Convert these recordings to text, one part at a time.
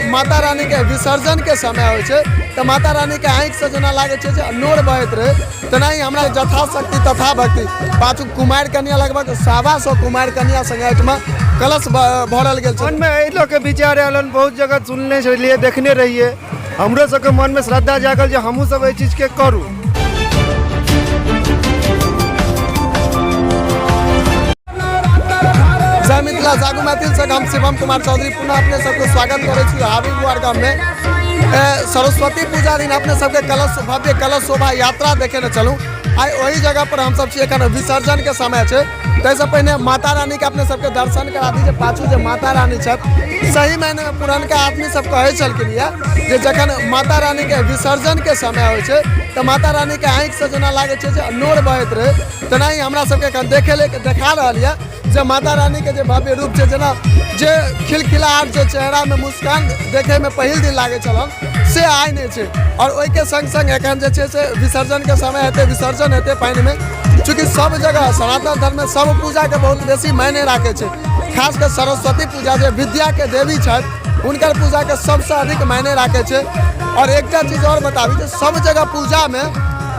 माता रानीके विसर्जनके समय होइ छै तऽ माता रानीके आँखिसँ जेना लागै छै जे नोर बहैत रहै, तेनाही हमरा यथाशक्ति तथा भक्ति पाछू कुमारि कन्या लगभग 125 कुमारि कन्या सङ्गे एहिठमा कलश भरल गेल छै। मनमे एहि लऽ कऽ विचार आयल हन, बहुत जगह सुनने छलियै, देखने रहियै, हमरो सबके मनमे श्रद्धा जागल जे हमहूँ सब एहि चीजके करू। जय मिथिला, जागू मैथिल से हम शिवम कुमार चौधरी पुनः अपने सबके स्वागत करै छी हाबी बुआर गाममे। सरस्वती पूजा दिन अपने सबके कलश भव्य कलश शोभा यात्रा देखे ने चलू। आइ ओही जगह पर हम सब छी, एखन विसर्जन के समय छै। ताहिसँ पहिने माता रानी के अपने सबके दर्शन करा दी जे पाछू जे माता रानी छथि, सही मायने में पुरनका आदमी सब कहै छलखिन यऽ जे जखन माता रानी के विसर्जन के समय होइ छै तऽ माता रानी के आँखिसँ जेना लागै छै जे नोर बहैत रहै, तेनाही हमरा सबके एखन देखे ले देखा रहल यऽ जे माता रानी के जे भव्य रूप छै, जेना जे खिलखिलाहट जे चेहरा में मुस्कान देखे में पहिल दिन लागै छल से आइ नहि छै। और ओहिके संग संग एखन जे छै से विसर्जन के समय हेतै, विसर्जन हेतै पानि में। चूँकि सब जगह सनातन धर्म में सब पूजा के बहुत बेसी मायने राखै छै, खास कऽ सरस्वती पूजा जे विद्या के देवी छथि हुनकर पूजा के सबसँ अधिक मायने राखै छै। और एकटा चीज और बताबी जे सब जगह पूजा में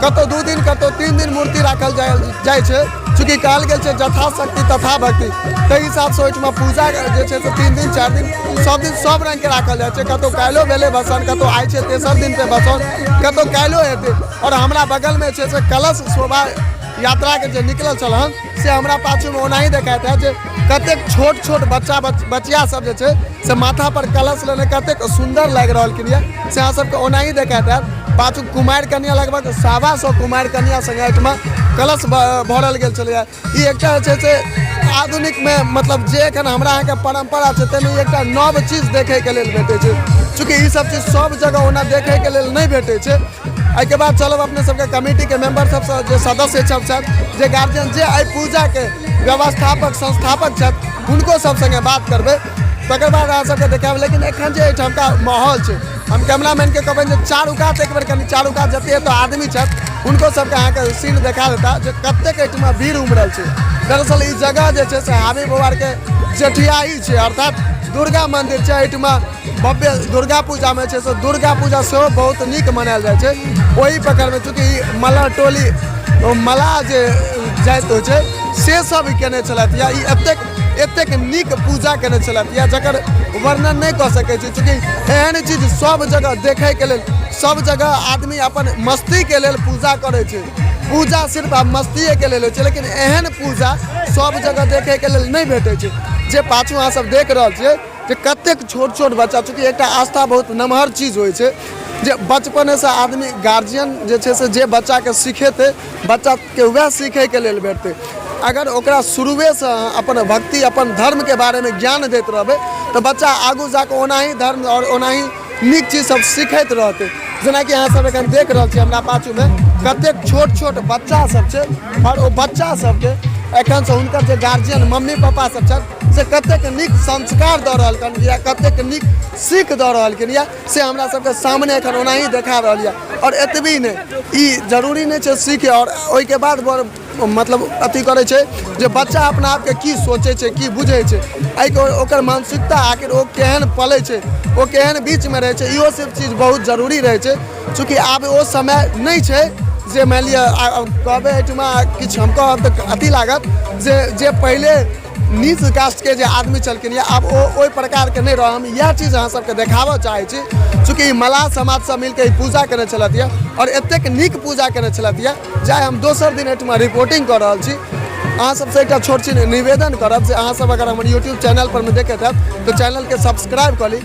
कतौ 2 दिन कतौ 3 दिन मूर्ति राखल जाइ छै। चूँकि कहल गेल छै यथाशक्ति तथा भक्ति, ताहि हिसाबसँ ओहिठमा पूजा जे छै से 3 दिन 4 दिन सब दिन सब रङ्गके राखल जाइ छै। कतौ काल्हिो भेलै भसान, कतौ आइ छै तेसर दिन पे भसान, कतौ काल्हिो हेतै। और हमरा बगलमे छै से कलश शोभा यात्राके जे निकलल छल हन से हमरा पाछूमे ओनाही देखाइत है जे कतेक छोट छोट बच्चा बचिया सब जे छै से माथा पर कलश लेने कतेक सुन्दर लागि रहलखिन यऽ, से अहाँ सबके ओनाही देखाइत हैत। पाछू कुमारि कन्या लगभग 125 कुमारि कन्या सङ्गे एहिठमा कलश भरल गेल छलैए। ई एकटा जे छै से आधुनिकमे मतलब जे एखन हमरा अहाँके परम्परा छै ताहिमे एकटा नव चीज देखैके लेल भेटै छै। चूँकि ई सब चीज सब जगह ओना देखैके लेल नहि भेटै छै। एहिके बाद चलब अपने सबके कमिटीके मेम्बर सबसँ जे सदस्य सब छथि, जे गार्जियन, जे एहि पूजाके व्यवस्थापक संस्थापक छथि, हुनको सब सङ्गे बात करबै, तकर बाद अहाँ सबके देखायब। लेकिन एखन जे एहिठामका माहौल छै, हम कैमरामैनके कहबनि जे चारू कात एक बेर कनि चारू कात जते एतऽ आदमी छथि हुनको सबके अहाँके सीन देखा देता जे कतेक एहिठमा भीड़ उमड़ल छै। दरअसल ई जगह जे छै से हाबी बौआरके जेठियाही छै, अर्थात दुर्गा मंदिर छै। एहिठमा भव्य दुर्गा पूजामे छै से दुर्गा पूजा सेहो बहुत नीक मनायल जाइ छै। ओहि प्रकारमे चूँकि ई मल्लाह टोली मल्लाह जे जाति होइ छै से सब ई केने छलथि या ई एतेक एतेक नीक पूजा केने छलथि या जकर वर्णन नहि कऽ सकै छी। चूँकि एहन चीज सब जगह देखैके लेल, सब जगह आदमी अपन मस्तीके लेल पूजा करै छै, पूजा सिर्फ आब मस्तिएके लेल होइ छै, लेकिन एहन पूजा सब जगह देखैके लेल नहि भेटै छै। जे पाछू अहाँ सब देख रहल छियै जे कतेक छोट छोट बच्चा, चूँकि एकटा आस्था बहुत नमहर चीज होइ छै जे बचपनेसँ आदमी गार्जियन जे छै से जे बच्चाके सिखेतै बच्चाके वएह सीखैके लेल भेटतै। अगर ओकरा शुरुएसँ अहाँ अपन भक्ति अपन धर्मके बारेमे ज्ञान दैत रहबै तऽ बच्चा आगू जाकऽ ओनाही धर्म आओर ओनाही नीक चीज सब सीखैत रहतै। जेनाकि अहाँ सब एखन देख रहल छी हमरा पाछूमे कतेक छोट छोट बच्चा सब छै आओर ओ बच्चा सबके एखनसँ हुनकर जे गार्जियन मम्मी पापा सब छथि से कतेक नीक संस्कार दऽ रहलखिन या कतेक नीक सीख दऽ रहलखिन या से हमरा सबके सामने एखन ओनाही देखा रहल यऽ। आओर एतबी नहि, ई जरूरी नहि छै सीख आओर ओहिके बाद मतलब अथी करै छै जे बच्चा अपना आपके की सोचै छै की बुझै छै, एहिके ओकर मानसिकता आखिर ओ केहन पलै छै, ओ केहन बीचमे रहै छै, इहो सब चीज बहुत जरूरी रहै छै। चूँकि आब ओ समय नहि छै जे मानि लिअ कहबै एहिठमा किछु हम कहब तऽ अथी लागत जे जे पहिले नीच कास्टके जे आदमी छलखिन या आब ओ ओहि प्रकारके नहि रहल। हम इएह चीज अहाँ सबके देखाबऽ चाहै छी। चूँकि ई मलाह समाजसँ मिलके ई पूजा केने छलथि यऽ आओर एतेक नीक पूजा केने छलथि यऽ जाहि हम दोसर दिन एहिठमा रिपोर्टिंग कऽ रहल छी। अहाँ सबसँ एकटा छोट छिन निवेदन करब जे अहाँ सब अगर हमर यूट्यूब चैनल पर मे देखैत हैब तऽ चैनलके सब्सक्राइब कऽ ली।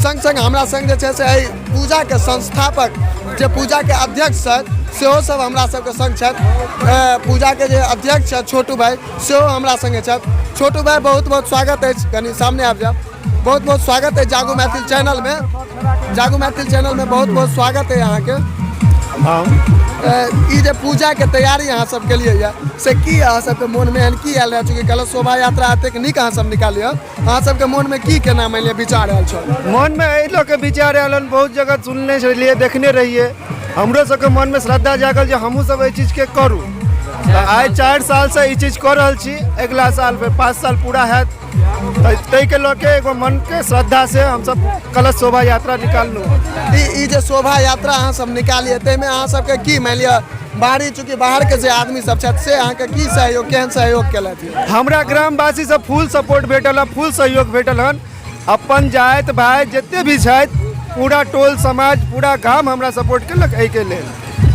संग संग हमरा संग जे छै से एहि पूजाके संस्थापक जे पूजाके अध्यक्ष छथि सेहो सब हमरा सबके संग छथि। पूजाके जे अध्यक्ष छथि छोटू भाई सेहो हमरा संगे छथि। छोटू भाई बहुत बहुत स्वागत अछि, कनि सामने आबि जाउ। बहुत बहुत स्वागत है जागो मैथिल चैनल में, जागो मैथिल चैनल में बहुत बहुत स्वागत है अहाँके। हाँ। ई जे पूजा के तैयारी अहाँ सब के लिए यऽ से की अहाँ सबके मोन में एहन की आयल रहै? चूँकि कलश शोभा यात्रा एतेक नीक अहाँ सब निकालियै, अहाँ सबके मोन में की केना मानि लिअ विचार आयल छल? मन में एहि लऽ के विचार आयल हन, बहुत जगह सुनने छलियै देखने रहियै, हमरो सबके मन में श्रद्धा जागल जे हमहूँ सब एहि चीजके करू। तऽ आइ 4 सालसँ ई चीज कऽ रहल छी। अगिला साल फेर 5 साल पूरा हैत, तऽ ताहिके लऽ के एगो मनके श्रद्धासँ हमसब कलश शोभा यात्रा निकाललहुँ। ई जे शोभा यात्रा अहाँ सब निकालिए ताहिमे अहाँ सबके की मानि लिअ बाहरी, चूँकि बाहरके जे आदमी सब छथि से अहाँके की सहयोग, केहन सहयोग केलथि? हमरा ग्रामवासी सब फुल सपोर्ट भेटल हन, फुल सहयोग भेटल हन। अपन जाति भाइ जते भी छथि, पूरा टोल समाज पूरा गाम हमरा सपोर्ट केलक एहिके लेल।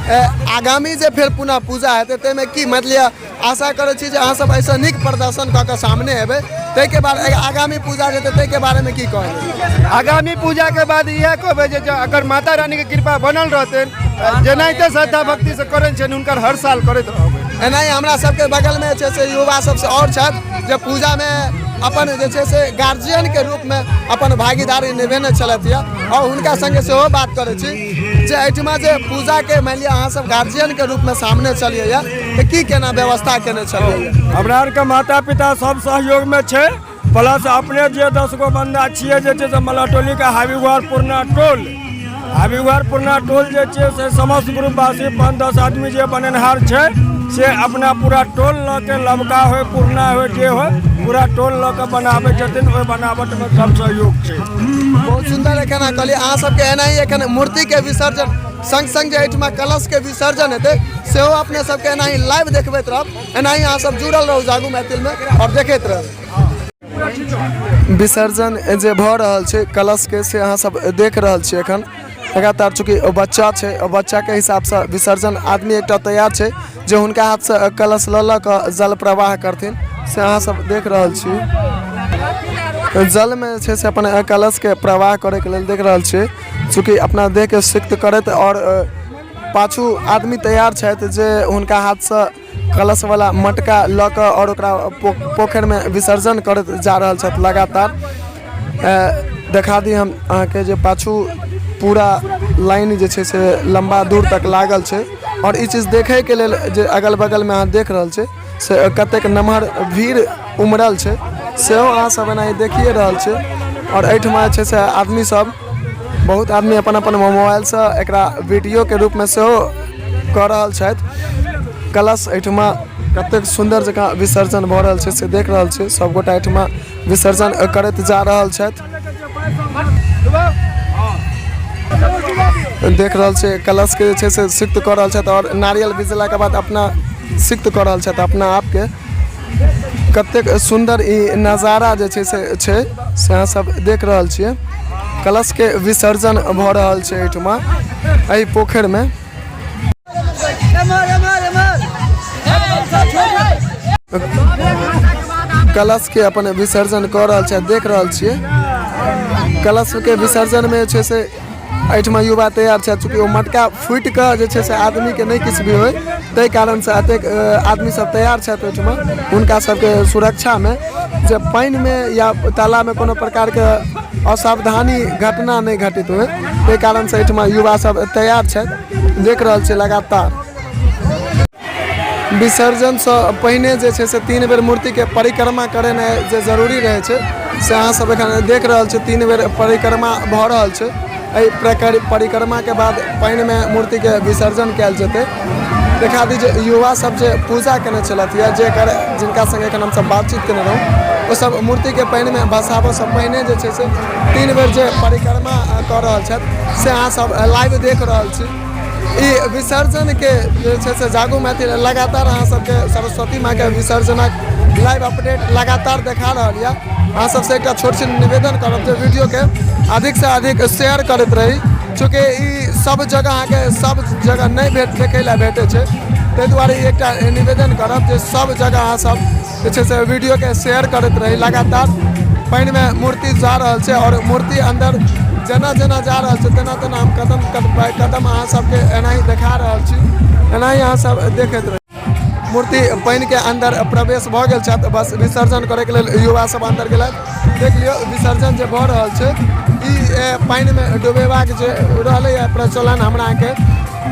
आगामी जे फेर पुनः पूजा हेतै ताहिमे की मानि लिअ आशा करै छी जे अहाँ सब एहिसँ नीक प्रदर्शन कऽ कऽ सामने एबै, ताहिके बाद आगामी पूजा जे हेतै ताहिके बारेमे की कहबै? आगामी पूजाके बाद इएह कहबै जे अगर माता रानीके कृपा बनल रहतनि, जेनाहिते श्रद्धा भक्तिसँ करै छनि हुनकर हर साल करैत रहबै। एनाही हमरा सबके बगलमे जे छै से युवा सबसँ आओर छथि जे पूजामे अपन जे छै से गार्जियनके रूपमे अपन भागीदारी निभेने छलथि यऽ, आओर हुनका सङ्गे सेहो बात करै छी जे एहिठिमा जे पूजाके मानि लिअ अहाँ सब गार्जियनके रूपमे सामने छलियै यऽ तऽ की केना व्यवस्था केने छलियै यऽ? हमरा आरके माता पिता सब सहयोगमे छै, प्लस अपने जे 10 गो बन्दा छियै जे छै से मलहटोलीके हाबीघर पुरना टोल, हाबीघर पुरना टोल जे छै से समस्त ग्रुपवासी 5-10 आदमी जे बनेनहार छै से अपना पूरा टोल लऽ के, लबका होइ पुरना होइ जे होइ, पूरा टोल लऽ के बनाबै छथिन। ओहि बनावटमे सब सहयोग छै। बहुत सुन्दर एखन अहाँ कहलियै। अहाँ सबके एनाही एखन मूर्तिके विसर्जन संग संग जे एहिठमा कलशके विसर्जन हेतै सेहो अपने सबके एनाही लाइव देखबैत रहब। एनाही अहाँ सब जुड़ल रहू जागू मैथिलमे आओर देखैत रहू। विसर्जन जे भऽ रहल छै कलशके से अहाँ सब देख रहल छियै एखन लगातार। चूँकि बच्चा छै, बच्चाके हिसाबसँ विसर्जन आदमी एकटा तैयार छै जे हुनका हाथसँ कलश लऽ लऽ कऽ जल प्रवाह करथिन, से अहाँ सब देख रहल छी। जलमे जे छै से अपन कलशके प्रवाह करैके लेल देख रहल छियै। चूँकि अपना देहके सिक्त करैत आओर पाछू आदमी तैयार छथि जे हुनका हाथसँ कलशवला मटका लऽ कऽ आओर ओकरा पोखरिमे विसर्जन करैत जा रहल छथि लगातार। देखा दी हम अहाँके जे पाछू पूरा लाइन जे छै से लम्बा दूर तक लागल छै, आओर ई चीज देखैके लेल जे अगल बगलमे अहाँ देख रहल छै से कतेक नमहर भीड़ उमड़ल छै सेहो अहाँ सब एनाही देखिए रहल छै। आओर एहिठमा जे छै से आदमी सब, बहुत आदमी अपन अपन मोबाइलसँ एकरा वीडियोके रूपमे सेहो कऽ रहल छथि। कलश एहिठमा कतेक सुन्दर जकाँ विसर्जन भऽ रहल छै से देख रहल छी। सभगोटा एहिठमा विसर्जन करैत जा रहल छथि। देख रहल छै कलशके जे छै से सिक्त कऽ रहल छथि आओर नारियल भिजलाके बाद अपना सिक्त कऽ रहल छथि अपना आपके। कतेक सुन्दर ई नजारा जे छै से छै से अहाँ सब देख रहल छियै। कलशके विसर्जन भऽ रहल छै एहिठमा एहि पोखरिमे। कलश के अपन विसर्जन कऽ रहल छै, देख रहल छियै। कलश के विसर्जन में जे छै से एहिठमा युवा तैयार छै। चूँकि ओ मटका फूटि कऽ जे छै से आदमीके नहि किछु भी होइ ताहि कारणसँ एतेक आदमी सब तैयार छथि ओहिठमा हुनका सबके सुरक्षामे, जे पानिमे या तालाबमे कोनो प्रकारके असावधानी घटना नहि घटित होइ, ताहि कारणसँ एहिठमा युवा सब तैयार छथि। देख रहल छियै लगातार विसर्जनसँ पहिने जे छै से 3 बेर मूर्तिके परिक्रमा करेनाइ जे जरूरी रहै छै से अहाँ सब एखन देख रहल छी। 3 बेर परिक्रमा भऽ रहल छै। एहि परिक्रमाके बाद पानिमे मूर्तिके विसर्जन कयल जेतै। देखा दी जे युवा सब जे पूजा केने छलथि या जेकर जिनका संगे एखन हमसब बातचीत केने रहौं ओ सब मूर्तिके पानिमे भसाबऽसँ पहिने जे छै से 3 बेर जे परिक्रमा कऽ रहल छथि से अहाँ सब लाइव देख रहल छी। ई विसर्जनके जे छै से जागू मैथिल लगातार अहाँ सबके सरस्वती माँके विसर्जनक लाइव अपडेट लगातार देखा रहल यऽ। अहाँ सबसँ एकटा छोट छिन निवेदन करब जे वीडियोके अधिकसँ अधिक शेयर करैत रही, चूँकि ई सब जगह अहाँके सब जगह नहि देखै लए भेटै छै, ताहि दुआरे ई एकटा निवेदन करब जे सब जगह अहाँ सब जे छै से वीडियोके शेयर करैत रही। लगातार पानिमे मूर्ति जा रहल छै आओर मूर्ति अन्दर जेना जेना जा रहल छै तेना तेना हम कदम बाय कदम अहाँ सबके एनाही देखा रहल छी, एनाही अहाँ सब देखैत रही। मूर्ति पानिके अन्दर प्रवेश भऽ गेल छथि, बस विसर्जन करैके लेल युवा सब अन्दर गेलथि। देख लियौ विसर्जन जे भऽ रहल छै ई पानिमे डुबेबाक जे रहलैए प्रचलन हमरा अहाँके,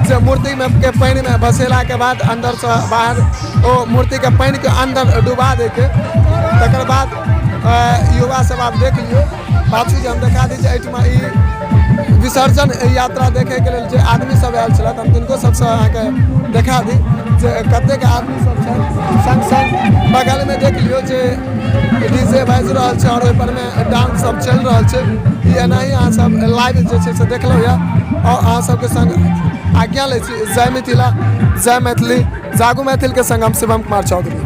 जे मूर्तिमे के पानिमे भसेलाके बाद अन्दरसँ बाहर ओ मूर्तिके पानिके अन्दर डुबा दैके, तकर बाद युवा सब आब देख लियौ पाछू जे हम देखा दी जे एहिठमा ई विसर्जन यात्रा देखैके लेल जे आदमी सब आयल छलथि हम तिनको सबसँ अहाँके देखा दी जे जे कतेक आदमी सब छै। संग संग बगलमे देख लियौ जे डीजे बाजि रहल छै आओर ओहिपर मे डांस सब चलि रहल छै। ई एनाही अहाँ सब लाइव जे छै से देखलहुँ यऽ आओर अहाँ सबके संग आज्ञा लै छी। जय मिथिला, जय मैथिली, जागू मैथिलके संग हम शिवम कुमार चौधरी।